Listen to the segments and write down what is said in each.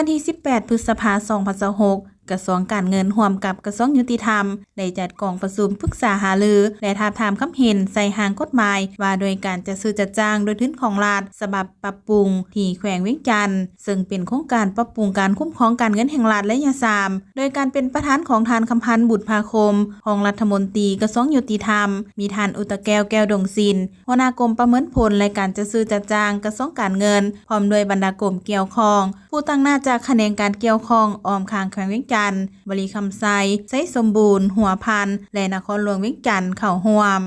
ວັນທີສິບແປດ ພຶດສະພາ ສອງພັນຊາວຫົກ ກະຊວງການເງິນຮ່ວມກັບກະຊວງຍຸຕິທຳ ໄດ້ຈັດກອງປະຊຸມປຶກສາຫາລື ແລະ ທາບທາມຄຳເຫັນໃສ່ຮ່າງກົດໝາຍວ່າດ້ວຍການຈັດຊື້ຈັດຈ້າງດ້ວຍທຶນຂອງລັດ ສະບັບປັບປຸງທີ່ແຂວງວຽງຈັນ ເຊິ່ງເປັນໂຄງການປັບປຸງການຄຸ້ມຄອງການເງິນແຫ່ງລັດໄລຍະສາມ ໂດຍການເປັນປະທານຂອງທ່ານ ຄຳພັນ ບຸນພາຄົມ ຮອງລັດຖະມົນຕີກະຊວງຍຸຕິທຳ, ມີທ່ານ ອຸຕະແກ້ວ ແກ້ວດົງສິນ ຫົວໜ້າກົມປະເມີນຜົນ ແລະ ການຈັດຊື້ຈັດຈ້າງ ກະຊວງການເງິນ ພ້ອມດ້ວຍບັນດາກົມກ່ຽວຂ້ອງ, ຜູ້ຕາງໜ້າຈາກຂະແໜງການກ່ຽວຂ້ອງອ້ອມຂ້າງແຂວງວຽງຈັນ, ບໍລິຄຳໄຊ, ໄຊສົມບູນ, ຫົວພັນ ແລະ ນະຄອນຫຼວງວຽງຈັນ ເຂົ້າຮ່ວມ.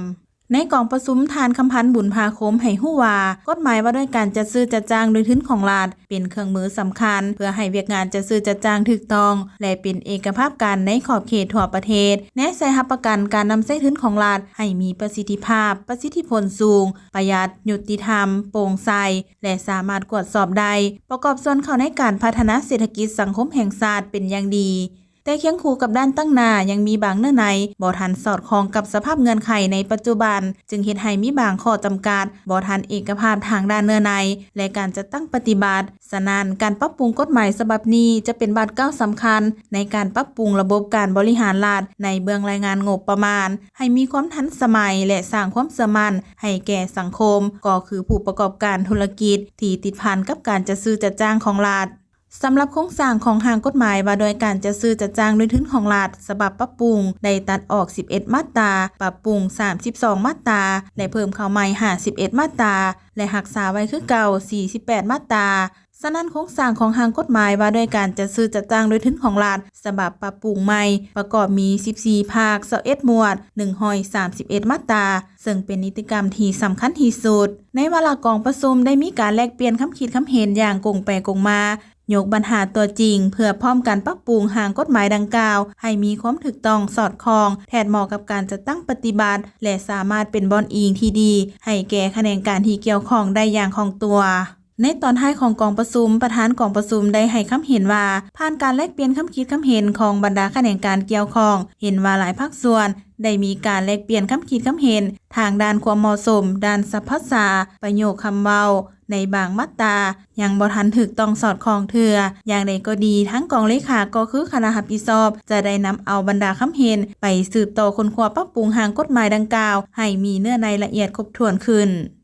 ໃນກອງປະຊຸມ ທ່ານ ຄຳພັນ ບຸນພາຄົມ ໃຫ້ຮູ້ວ່າ ກົດໝາຍວ່າດ້ວຍການຈັດຊື້ຈັດຈ້າງດ້ວຍທຶນຂອງລັດ ເປັນເຄື່ອງມືສຳຄັນ ເພື່ອໃຫ້ວຽກງານຈັດຊື້ຈັດຈ້າງຖືກຕ້ອງ ແລະ ເປັນເອກະພາບກັນໃນຂອບເຂດທົ່ວປະເທດ, ແນໃສ່ຮັບປະກັນການນຳໃຊ້ທຶນຂອງລັດໃຫ້ມີປະສິດທິພາບ, ປະສິດທິຜົນສູງ, ປະຢັດ, ຍຸຕິທຳ, ໂປ່ງໃສ ແລະ ສາມາດກວດສອບໄດ້, ປະກອບສ່ວນເຂົ້າໃນການພັດທະນາເສດຖະກິດສັງຄົມແຫ່ງຊາດເປັນຢ່າງດີ. ແຕ່ຄຽງຄູ່ກັບດ້ານຕັ້ງໜ້າ ຍັງມີບາງເນື້ອໃນບໍ່ທັນສອດຄ່ອງກັບສະພາບເງື່ອນໄຂໃນປັດຈຸບັນ, ຈຶ່ງເຮັດໃຫ້ມີບາງຂໍ້ຈຳກັດ, ບໍ່ທັນເອກະພາບທາງດ້ານເນື້ອໃນ ແລະ ການຈັດຕັ້ງປະຕິບັດ. ສະນັ້ນ, ການປັບປຸງກົດໝາຍສະບັບນີ້ ຈະເປັນບາດກ້າວສຳຄັນໃນການປັບປຸງລະບົບການບໍລິຫານລັດໃນເບື້ອງລາຍງານງົບປະມານ ໃຫ້ມີຄວາມທັນສະໄໝ ແລະ ສ້າງຄວາມເຊື່ອໝັ້ນໃຫ້ແກ່ສັງຄົມ, ກໍຄືຜູ້ປະກອບການທຸລະກິດທີ່ຕິດພັນກັບການຈັດຊື້ຈັດຈ້າງຂອງລັດ. ສຳລັບໂຄງສ້າງຂອງຮ່າງກົດໝາຍວ່າດ້ວຍການຈັດຊື້ຈັດຈ້າງດ້ວຍທຶນຂອງລັດ ສະບັບປັບປຸງ ໄດ້ຕັດອອກສິບເອັດມາດຕາ, ປັບປຸງສາມສິບສອງມາດຕາ ແລະ ເພີ່ມເຂົ້າໃໝ່ຫ້າສິບເອັດມາດຕາ ແລະ ຮັກສາໄວ້ຄືເກົ່າສີ່ສິບແປດມາດຕາ. ສະນັ້ນ, ໂຄງສ້າງຂອງຮ່າງກົດໝາຍວ່າດ້ວຍການຈັດຊື້ຈັດຈ້າງດ້ວຍທຶນຂອງລັດ ສະບັບປັບປຸງໃໝ່ ປະກອບມີສິບສີ່ພາກ, ຊາວເອັດໝວດ, ໜຶ່ງຮ້ອຍສາມສິບເອັດມາດຕາ, ເຊິ່ງເປັນນິຕິກຳທີ່ສຳຄັນທີ່ສຸດ. ໃນວາລະກອງປະຊຸມໄດ້ມີການແລກປ່ຽນຄຳຄິດຄຳເຫັນຢ່າງກົງໄປກົງມາ, ຍົກບັນຫາຕົວຈິງເພື່ອພ້ອມກັນປັບປຸງຮ່າງກົດໝາຍດັ່ງກ່າວໃຫ້ມີຄວາມຖືກຕ້ອງສອດຄ່ອງ, ແທດເໝາະກັບການຈັດຕັ້ງປະຕິບັດ ແລະ ສາມາດເປັນບ່ອນອີງທີ່ດີໃຫ້ແກ່ຂະແໜງການທີ່ກ່ຽວຂ້ອງໄດ້ຢ່າງຄ່ອງຕົວ. ໃນຕອນທ້າຍຂອງກອງປະຊຸມ, ປະທານກອງປະຊຸມໄດ້ໃຫ້ຄຳເຫັນວ່າ, ຜ່ານການແລກປ່ຽນຄຳຄິດຄຳເຫັນຂອງບັນດາຂະແໜງການກ່ຽວຂ້ອງ, ເຫັນວ່າຫຼາຍພາກສ່ວນໄດ້ມີການແລກປ່ຽນຄຳຄິດຄຳເຫັນທາງດ້ານຄວາມເໝາະສົມ, ດ້ານສັບພາສາ, ປະໂຫຍກຄຳເວົ້າ ໃນບາງມາດຕາຍັງບໍ່ທັນຖືກຕ້ອງສອດຄ່ອງເທື່ອ. ຢ່າງໃດກໍດີ, ທາງກອງເລຂາ ກໍຄືຄະນະຮັບຜິດຊອບ ຈະໄດ້ນຳເອົາບັນດາຄຳເຫັນໄປສືບຕໍ່ຄົ້ນຄວ້າປັບປຸງຮ່າງກົດໝາຍດັ່ງກ່າວໃຫ້ມີເນື້ອໃນລະອຽດຄົບຖ້ວນຂຶ້ນ.